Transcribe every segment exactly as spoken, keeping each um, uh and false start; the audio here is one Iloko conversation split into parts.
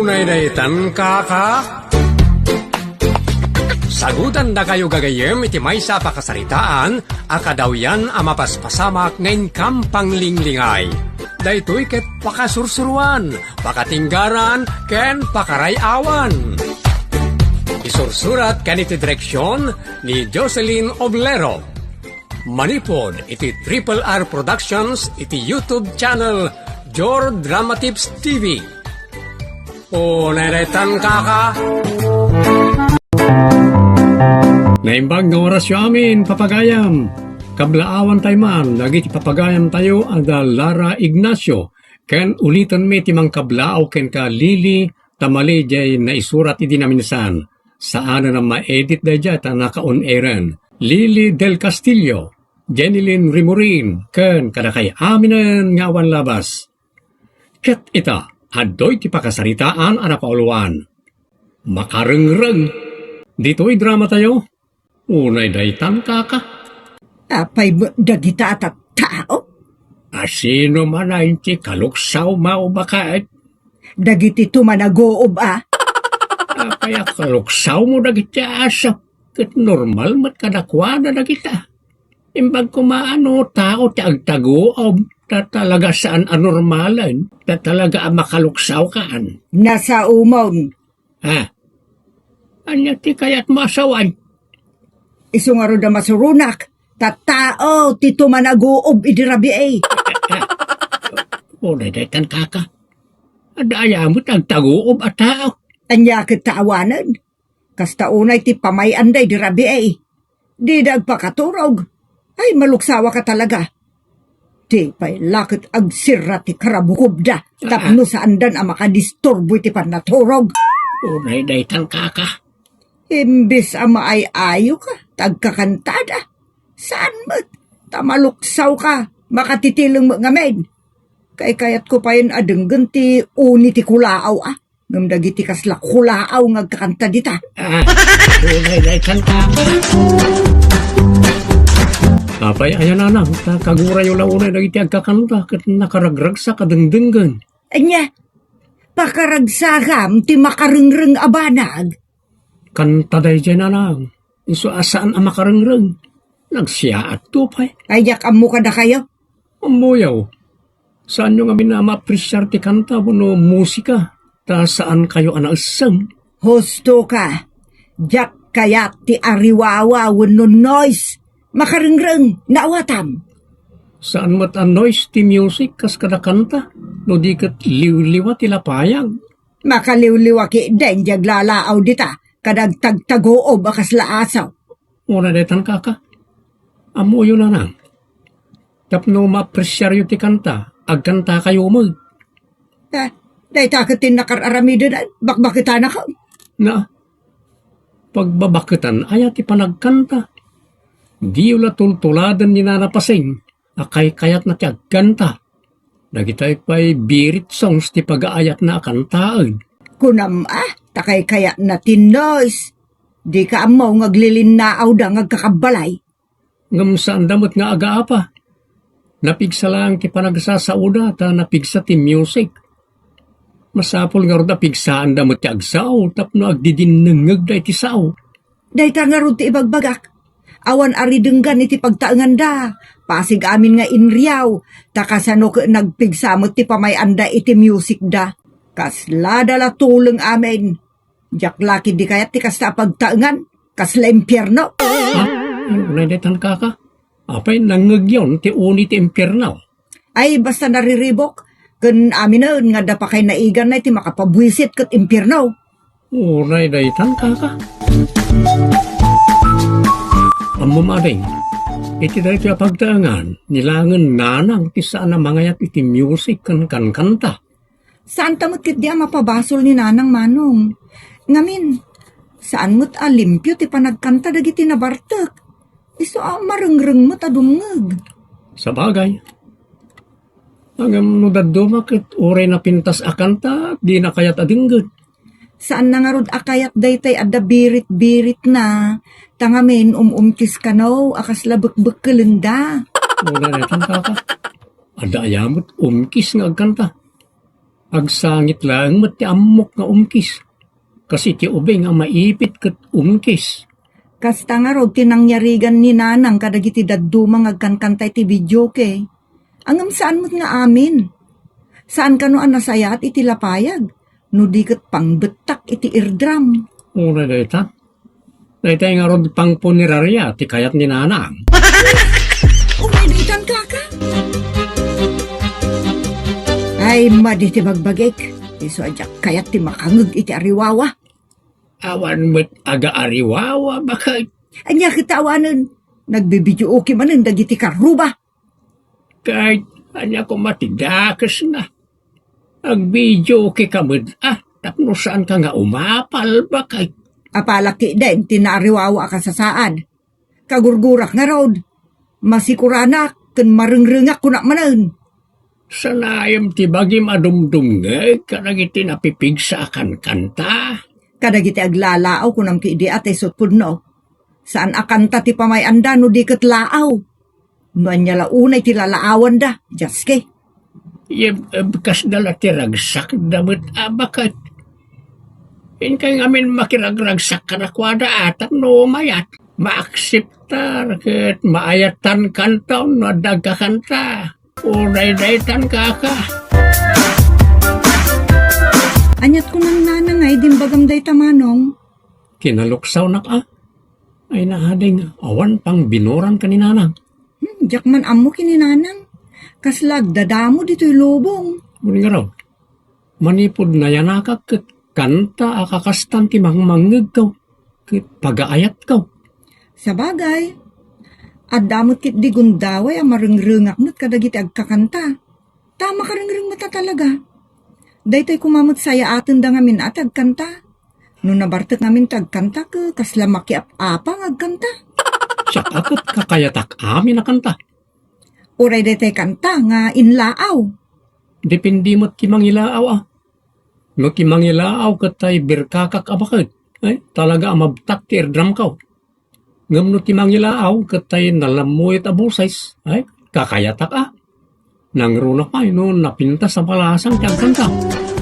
Unay daytan, kaka? Sagutandakayo gagayyem iti maysa a pakasaritaan a kadawyan a mapaspasamak nga inkam panglinglingay. Daytoy ket pakasursuruan, pakatinggaran, ken pakaray-awan. Isursurat ken iti direksyon ni Jocelyn Oblero. Manipud iti Triple R Productions iti YouTube channel Jor Drama Tips T V. Unay daytan, kaka? Naimbag nga orasyo amin, papagayam. Kablaawan tayo man dagiti papagayam tayo a da Lara Ignacio, ken uliten mi ti mangkablaaw kenka Lily Tamali jay naisurat idi naminsan. Saanen a ma-edit daydiay ta naka-on-airen. Lily Del Castillo, Jenilyn Rimorin, ken kadakay aminen nga awan labas. Ket ita, adtoy ti pakasaritaan a napauluan. Makarengreng. Ditoy drama tayo. Unay daytan, kaka? Apay met dagita a tattao? A sino manen ti kaluksawmo, baket? Dagiti tumanaguob a. Apay a kaluksawmo dagiti aso? Ket normal met kadakuada dagita. Imbag koma a no tao ti agtaguob, ta talaga saan a normalen, ta talaga a makaluksawkan. Nasaomon. Ha? Ania ti kayatmo a sawen? Isu ngarud a masuronak, ta tao ti tumanaguob idi rabii. Unay daytan, kaka. Adda aya met agtaguob a tao? Ania ket ta awanen? Kasta unay ti pamay-anda idi rabii. Dida agpakaturog. Ay, maluksawaka talaga. Di pay la ket agsirra ti karabukobda tapno saandan a makadisturbo iti pannaturog. Unay daytan, kaka. Imbes a maay-ayoka ta agkakantada, saan met ta maluksawka, makatitileng met ngamin. Kaykayatko payen a denggen ti uni ti kulaaw a. Ngem dagiti kasla kulaaw nga agkakanta dita. Ah, unay daytan, kaka. Apay aya, nanang, ta kagurayo la unay dagiti agkakanta ket nakaragragsak a dengdenggen. Ania? Pakaragsakam ti makarengreng a banag? Kanta daydiay, nanang. Isu a saan a makarengreng. Nagsiaatto pay. Ay, diak ammo kadakayo. Ammoyo. Saanyo ngamin a maapresiar ti kanta wenno musika, ta saankayo a naessem. Husto ka. Diak kayat ti ariwawa wenno noise. Makarengreng, naawatam. Saan met a noise ti music kas kada kanta, no di ket liwliwa ti lapayag. Makaliwliwa ketdin diay aglalaaw dita, kada agtagtaguob a kasla aso. Unay daytan, kaka. Ammoyo, nanang. Tapno maapresiaryo ti kanta, agkantakayo met. Ah, dayta ket ti nakar-aramiden, ay, bakbaketanakon. Na, pagbabaketan aya ti panagkanta? Diyo la tultuladen ni Nana Paseng a kaykayatna ti agkanta. Dagitay pay birit songs ti pagaayatna a kantaen. Kunam a, ta kaykayatna ti noise. Dika ammo nga aglilinnaawda nga agkakabbalay. Ngem saanda met nga agaapa. Napigsa laeng ti panagsasaoda ta napigsa ti music. Masapul ngarud a pigsaanda met ti agsao tapno agdidinnengngegda iti sao. Dayta ngarud ti ibagbagak. Awan a ridenggan iti pagtaenganda. Pasig amin nga inriaw, ta kasano ket nagpigsa met ti pamay-anda iti musicda. Kaslada la tuleng amin. Diak la ketdi kayat ti kasta a pagtaengan, kasla impierno. Ha? Ay, unay daytan, kaka. Apay, nangngegyon ti uni ti impierno? Ay, basta nariribok, ken aminen nga adda pakaynaiganna iti makapabuisit ket impierno. Unay daytan, kaka. Ammom, ading, iti daytoy a pagtaengan, ni laengen nanang ti saan a mangayat iti music ken kankanta. Saanta met ketdi a mapabasol ni Nanang, Manong. Ngamin, saan met a limpio ti panagkanta dagiti nabartek. Isu a marengreng met a dumngeg. Sabagay. Ngem no dadduma ket uray napintas a kanta, dina kayat a denggen. Saanna ngarud a kayat daytoy adda birit-biritna. Ta ngamin, um-umkis kano a kasla bekbekkelenda. Wala daytan, kaka. Adda aya met umkis nga agkanta? Agsangit laeng met ti ammok nga umkis. Kas iti ubing a maipit ket umkis. Kasta ngarud ti nangyarigan ni Nanang kadagiti dadduma nga agkankanta iti videoke. Ngem saan met nga amin. Saan kano a nasayaat iti lapayag, no di ket pangbettak iti eardrum. Uray dayta. Daytay ngarud pangpuneraria ti kayat ni Nanang. Uray daytan, kaka. Ay, madi ti bagbagik. Isu a diak kayat ti makangeg iti ariwawa. Awan met agaariwawa, baket. Ania ket awanen? Nagbibidio okay manen dagiti karruba. Ket ania koma ti dakesna? Agbidio okay ka met, ah, tapno saanka nga umapal, baket. Apalak ti den ti naariwawa a kasasaad. Kagurgurak ngarud, masikuranak ken marengrengak kunak manen. Sanaayem ti bagim a dumdumngeg kadagiti napipigsa a kankanta. Kadagiti aglalaaw kunam ketdi a ti sutpudno. Saan a kanta ti pamay-anda no di ket laaw. No ania la unay ti lalaawanda, diaske. Yeb-, ebkasda la ti ragsakda met a baket. Inkay ngamin makiragragsak kadakuada a tapno mayat. Maakseptar ket maayatan kantaon no adda agkakanta. Uray daytan, kaka. Aniat kunang Nanang nga idi imbagam dayta, Manong? Kinaluksawnak a. Ay naading, awan pang binuran ka ni Nanang. Hmm, diak man ammo ken ni Nanang. Kasla agdadamo ditoy lubong. Wen ngarud, manipud nayanakak ket kanta a kakastan ti mangmangngegko ket pagaayatko. Sabagay, adda met ketdi gundaway a marengrengak met kadagiti agkakanta. Ta makarengreng met a talaga. Daytoy koma met sayaatenda ngamin a ti agkanta. No nabartek ngamin ti agkanta, ke-, kasla makiap-apa nga agkanta. Siak a ket kakayatak amin a kanta. Uray daytoy kanta nga inlaaw. Depende met ti mangilaaw a. No ti mangilaaw ket tay birkakak a baket, ay, talaga a mabtak ti eardrumko. Ngem no ti mangilaaw ket tay nalammuyot a boses, ay, kakayatak a. Nangruna pay no napintas a balasang ti agkanta.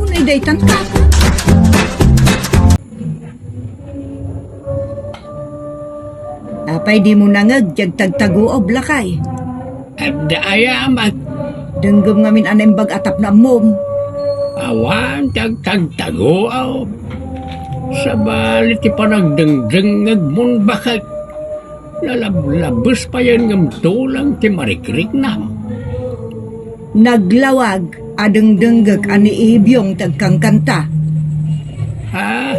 Unay daytan, kaka. Apay dimo nangeg ti agtagtaguob, lakay? Adda aya met. Denggem ngamin a naimbag a tapno ammom. Awan ti agtagtaguob. Sabali ti panagdengdengngegmon, baket. Nalablabes payen ngem tulang ti marikriknam. Naglawag a dengdenggek a ni Ibyong ti agkankanta. Ah,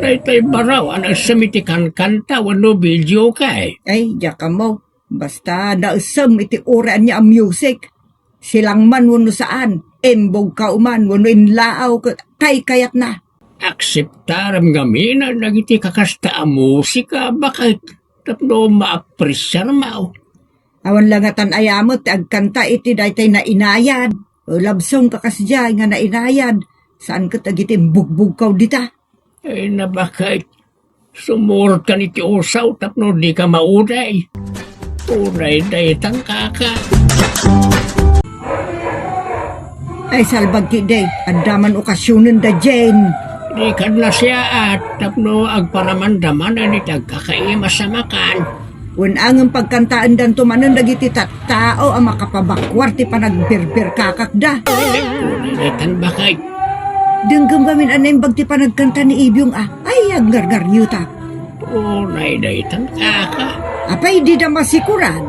daytoy baro a naisem iti kankanta wenno videoke. Ay, diak ammo. Basta naisem iti uray ania a music. Silang man wenno saan, imbugkaw man wenno inlaaw ket kaykayatna. Akseptarem ngamin dagiti kakasta a musika, baket, tapno maapresiarmo. Awan la ngatan aya met ti agkanta iti daytay nainayad. Love song ka kasdiay nga nainayad. Saan ket dagiti imbugbugkaw dita? Ay, na baket. Sumurot kan iti usaw tapno dika mauday. Uray daytan, kaka. Ay, salbag ti day. Adda man okasionen da Jane. Dikan nasayaat tapno agparamanda manen iti agkakaimas a makan. Wen angem pagkantaendanto manen dagiti tattao a makapabakuar ti panagbirbirkakakda. Uray daytan, baket. Denggem ngamin a naimbag ti panagkanta ni Ibyong a, ay, aggargaryotak. Uray daytan, kaka. Apay, dida masikuran?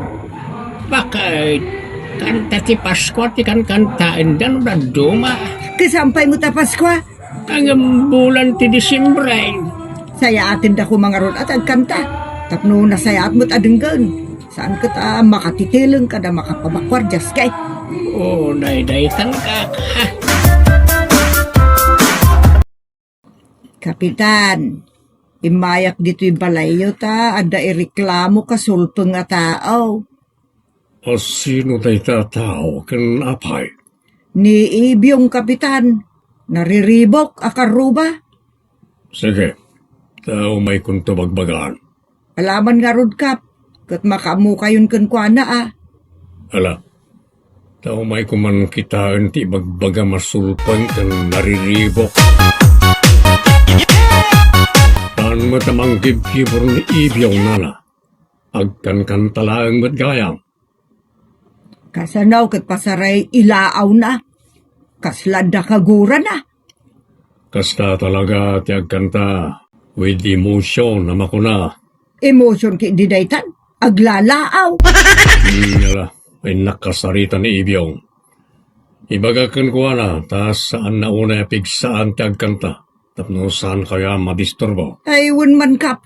Baket, kanta ti Paskua ti kankantaenda no dadduma. Ket saan pay met a Paskua? Ngem bulan ti Disimbre. Sayaatenda koma ngarud a ti agkanta. Tapno nasayaat met a denggen. Saan ket a makatitileng kada makapabakuar, diaske. O, daydiay tan, kaka. Kapitan, immayak ditoy balayyo ta adda ireklamo kasulpeng a tao. A sino dayta a tao ken apay? Ni Ibyong, Kapitan. Nariribok a karruba. Sige, ta umaykonto bagbagaan. Alaman ngarud, Kap, ket makaammokayon kenkuana a. Ala, Ta umay ko man kitaen ti ibagbagam a sulpeng ken nariribok. Saan met a manggibgibor ni Ibiong, nana. Agkankanta laeng met gayam. Kasano ket pasaray ilaawna? Kasla adda kagurana? Kasta talaga ti agkanta with emotion a makuna. Emotion ketdi daytan? Aglalaaw. Hmm, ala, innak kasarita ni Ibiong. Ibagak kenkuana, ta saanna unay a pigsaan ti agkanta. Tapno saankayo a madisturbo. Ay, wen man, Kap.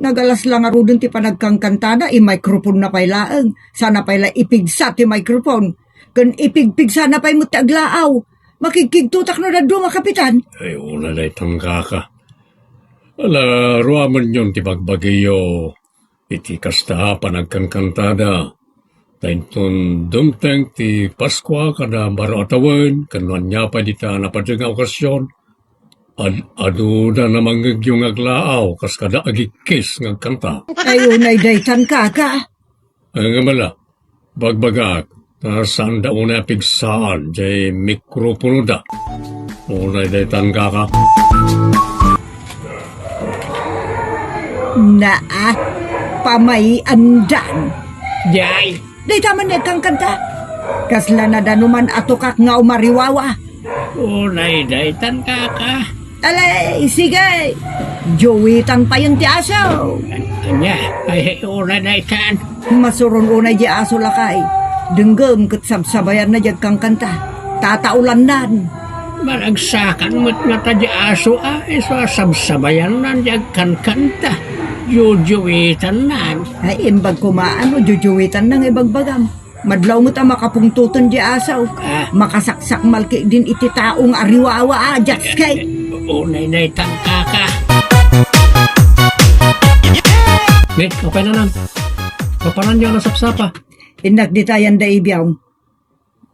Nagalas la ngaruden ti panagkankantana, i-microphone na pay laeng. Sana pay la ipigsa ti microphone. Ken ipigpigsana pay met ti aglaaw. Makigkigtotak no dadduma, Kapitan. Ay, una daytan, kaka. Ala, ruamenyon ti bagbagiyo iti kasta a panagkankantada. Ta inton dumteng ti Paskua kada baro a tawen, ken no ania pay dita napadeng a okasyon, ad-, aduda namangngegyo nga aglaaw kas kada agikkis nga agkanta. Ay, unay daytan, kaka. Ay, nga mala, bagbagak, ta saanda unay a pigsaan jay mikroponoda. Unay daytan, kaka. Naa, pamayandan. Jay. Dayta man ni agkankanta. Kasla nadanuman a tukak nga umariwawa. Unay daytan, kaka. Alay, sige. Juwitan payen ti aso. Ania? Ay, unay daytan. Masuron unay di aso, lakay. Denggem ket sabsabayanna di agkankanta. Tataulannan. Managsakan met ngata di aso a, isu a sabsabayannan di agkankanta. Jujuwitannan. Ay, imbag koma no jujuwitanna nga ibagbagam. Madlaw met a makapungtoten di aso. Ah. Makasaksakmal ketdin iti tao nga ariwawa a, Jack, kay. Unay daytan, kaka. Met, apay, nanang? Papananyo a nasapsapa? Innak dita yan da Ibiong.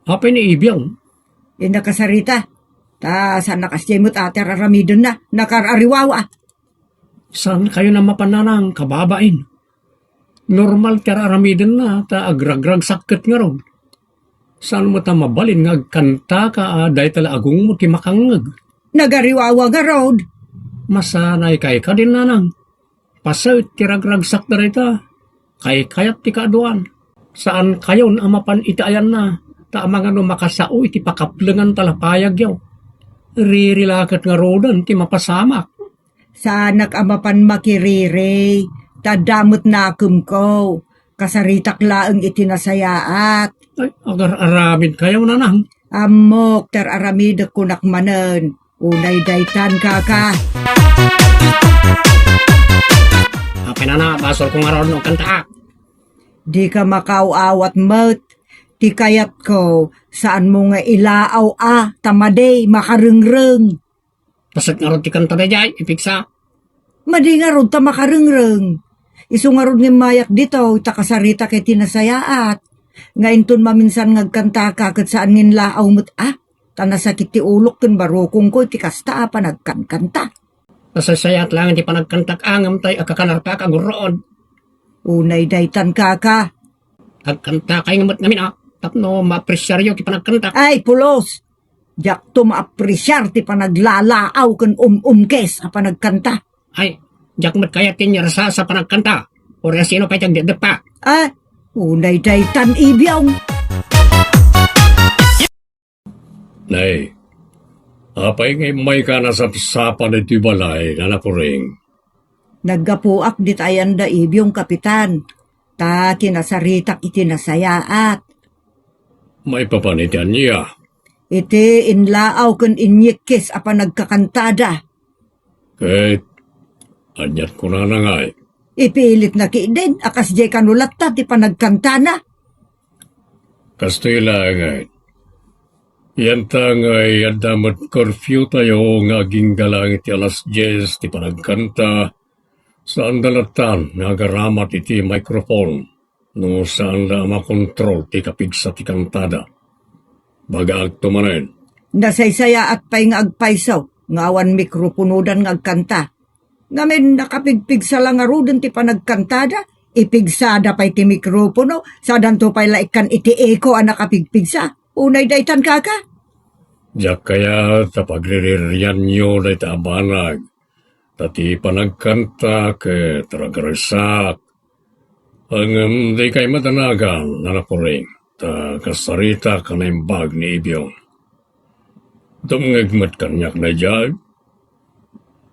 Apay ni Ibiong? Innak kasarita. Ta, saan a kasdiay met a ti ar-aramidenna. Nakar-ariwawa. Saankayon a mapan, nanang, kababain. Normal ti ar-aramidenna, ta agragragsak ket ngarud. Saan met a mabalin nga agkantaka a dayta la agungmo ti makangngeg? Nagariwawa ngarud. Masanay kay kadin, nanang. Paset ti ragragsakda dayta. Kaykayat ti kaaduan. Saankayon a mapan iti ayanna, ta amangan no makasao iti pakaplenganta la payagyo. Riri la ket ngaruden ti mapasamak. Saanak a mapan makiriri, ta adda met nakemko. Kasaritak laeng iti nasayaat. Ay, agar-aramidkayo, nanang. Ammok, ti ar-aramidek kunak manen. Unay daytan, kaka. Apay, nana, basolko ngarud no agkantaak. Dika makaaw-awat met. Ti kayatko, saanmo nga ilaaw a, ta madi, makarengreng. Paset ngarud ti kanta daydiay, ipigsa. Madi ngarud ta makarengreng. Isu ngarud nga immayak ditoy, ta kasaritak iti nasayaat. Nga inton maminsan nga agkantaka ket saan nga inlaaw met a. Ta nasakit ti ulok ken barukongko iti kasta a panagkankanta. Nasaysayaat laeng ti panagkantak a ngem tay akakanarpak a gurruod. Unay daytan, kaka. Agkantakay nga met ngamin a, tapno maapresiaryo ti panagkantak. Ay, pulos! Diakto maapresiar ti panaglalaaw ken um-umkes a panagkanta. Ay, diak met kayat ti inyarsa sa panagkanta. Uray sino pay ti agdeddeppa. Ah, unay daytan, Ibiong. Nay, apay nga immayka a nasapsapa ditoy balay, nanapuring? Naggapuak dita ayan da Ibiong, Kapitan, ta kinasaritak iti nasayaat. Maipapan iti ania? Iti inlaaw ken inyikkis a panagkakantada. Ket, aniat kunana ngay? Ipilitna ketdin a kasdiay kano latta ti panagkantana. Kastoy laeng ngay. Yanta ngay adda met curfew tayo nga agingga laeng iti alas dies ti panagkanta. Saanda lattan nga agaramat iti microphone no saanda a makontrol ti kapigsa ti kantada. Bagaakto manen. Nasaysayaat pay nga agpayso nga awan mikroponodan nga agkanta. Ngamin, nakapigpigsa la ngaruden ti panagkantada, Ipigsada pay ti mikropono, sadanto pay la ikkan iti eko a nakapigpigsa. Unay daytan, kaka? Diak kayat a pagriririanyo dayta a banag, ta ti panagkanta ket ragragsak. Ngem dikay madanagan, Nana Puring, ta kasaritak a naimbag ni Ibiong. Dumngeg met kaniak daydiay.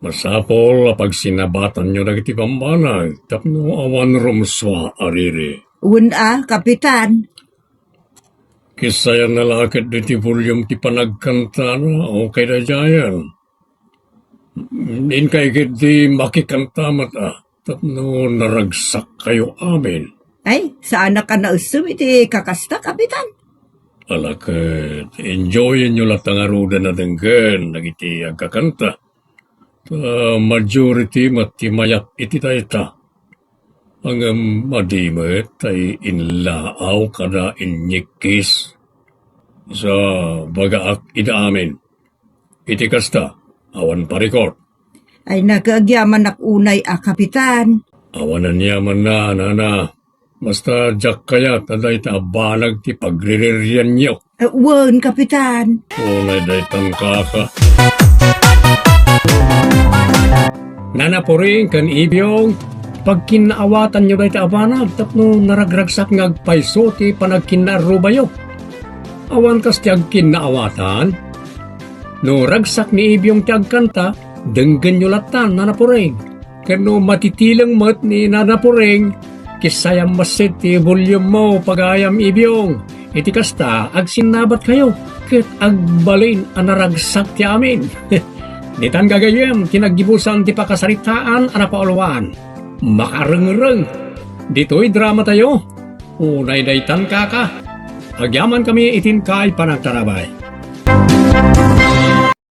Masapul a pagsinnabatanyo dagiti bambanag tapno awan rumsua a riri. Wen a, Kapitan. Kissayanna la ket ditoy volume ti panagkantana, o kay daydiayen. Inkay ketdi makikanta met a, tapno naragsakkayo amin. Ay, saanak a nausem iti kakasta, Kapitan. Ala ket, enjoyenyo latta ngaruden a denggen dagiti agkakanta. Ta majority met ti mayat iti dayta. Ngem madi met tay inlaaw kada inyikkis. Sa bagaak ida amin. Iti kasta, awan pa-record. Ay, nakaagyaman ak unay a, Kapitan. Awan aniamanna, Nana. Basta diak kayat a dayta a banag ti pagriririanyo. Eh, wen, Kapitan. Unay daytan, kaka. Nana Puring ken Ibiong, pagkinnaawatanyo dayta a banag tapno naragragsak nga agpayso ti panagkinnaarrubayo. Awan kas ti agkinnaawatan? No ragsak ni Ibiong ti agkanta, denggenyo lattan, Nana Puring. Ken no matitileng met ni Nana Puring, kissayan massit ti volume mo, pagayam Ibiong. Iti kasta, agsinnabatkayo, ket agbalin a naragsak ti amin. Ditan gagayyem ti naggibusan ti pakasaritaan a napauluan. Makarengreng. Ditoy dramatayo. Unay daytan, kaka. Agyamankami iti inkay panagtarabay.